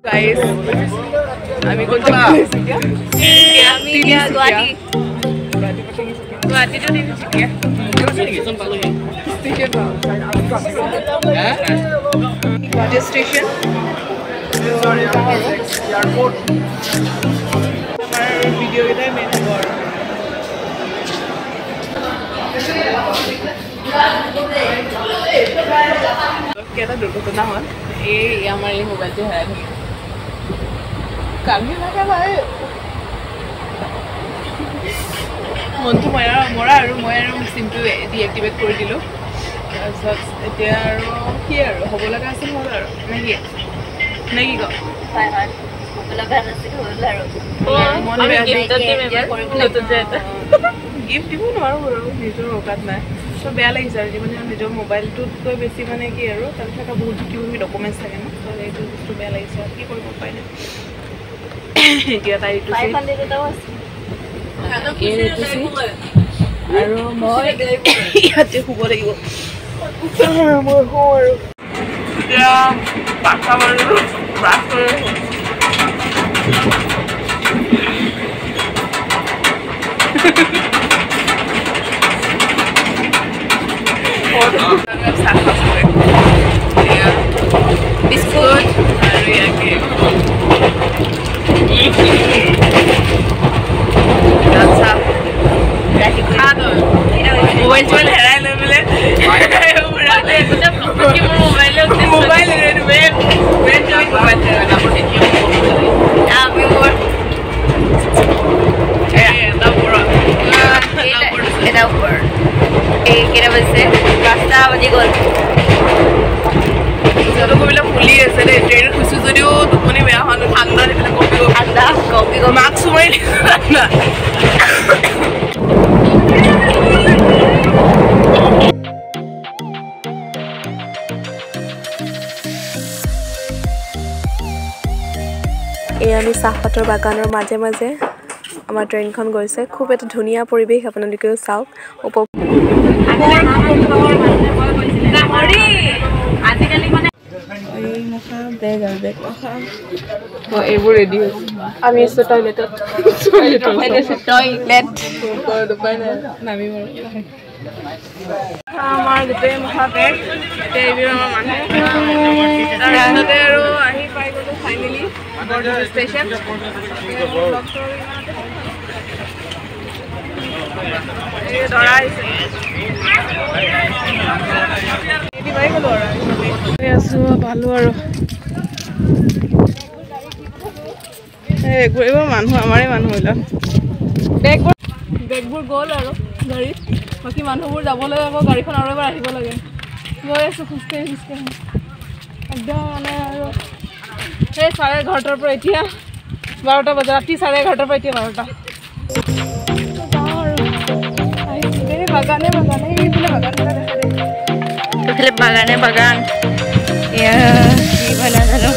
Guys, আমি ক'ত তিনিচুকীয়া। গুৱাহাটী। গুৱাহাটীতো তিনিচুকীয়া ষ্টেচন, গুৱাহাটী ষ্টেচন। আমাৰ ভিডিঅ'কেইটাই মেইন হ'ব আৰু। এটা দুৰ্ঘটনা হ'ল, এই আমাৰ এই মোবাইলটো হেৰাই থাকিল। কান্দি থাকা ভাই, মনটো মৰা মৰা আৰু মই আৰু চিমটো ডিএক্টিভেট কৰি দিলোঁ। তাৰপিছত এতিয়া আৰু কি আৰু হ'ব লগা আছিল হ'ল আৰু, নে কি? নে কি ক? হয় হয়, হ'ব লগা নাছিল, হ'ল আৰু। মন বেয়া, গিফ্ট দিব নোৱাৰোঁ বাৰু, নিজৰ অকাত নাই। চ' বেয়া লাগিছে আৰু, মানে নিজৰ মোবাইলটোতকৈ বেছি মানে কি আৰু তাত থকা বহুত কিবা কিবি ডকুমেণ্টছ থাকে ন, ত' সেইটো বস্তু বেয়া লাগিছে আৰু কি কৰিব উপায় নাই। এতিয়া তাই এইটো আৰু মই ইয়াতে শুব লাগিব, মই শুওঁ আৰু। এতিয়া 5টা বাৰু ব্ৰাছ কৰি চাহ খাইছোঁ, বিস্কুট আৰু ইয়াকে মোবাইল চোবাইল হেৰাই লৈ পেলাই মোবাইল মোবাইল এটা ওপৰত। এই কেইটা বাজিছে? 5টা বাজি গ'ল। ফুলি আছে দেই। ট্ৰেইনত শুইছোঁ যদিও টোপনি বেয়া হোৱা নাই, ঠাণ্ডা এইফালে কঁপি ঠাণ্ডা কঁপি কঁপি মাস্ক মাৰি ঠাণ্ডা। এই আমি চাহপাতৰ বাগানৰ মাজে মাজে আমাৰ ট্ৰেইনখন গৈছে। খুব এটা ধুনীয়া পৰিৱেশ, আপোনালোকেও চাওক। এইবোৰ ৰেডি হৈছে, আমি আছোঁ টয়লেটত। টয়লেট নামিম আৰু আমাৰ গোটেই মুখা বেগ। এতিয়া এইবোৰ আমাৰ মানুহ। তাৰপিছতে আৰু আহি পাই গ'লোঁ ফাইনেলি বৰদুচি ষ্টেচন। এই দৰা আহিছে, পাই গ'লোঁ আৰু আছোঁ পালোঁ আৰু। এইবোৰ মানুহ আমাৰে মানুহ এইবিলাক। বেগবোৰ গ'ল আৰু গাড়ীত, বাকী মানুহবোৰ যাবলৈ আকৌ গাড়ীখন আৰু এবাৰ আহিব লাগে। গৈ আছোঁ খোজকাঢ়ি খোজকাঢ়ি একদম মানে আৰু সেই 11:30ৰ পৰা এতিয়া 12টা বজা, ৰাতি 11:30ৰ পৰা এতিয়া 12টা। যাওঁ আৰু আহিছোঁ। এই বাগানে বাগানে, এইফালে বাগানবিলাক আছে দেই। এইফালে বাগানে বাগান, এয়া কি হয় নাজানো।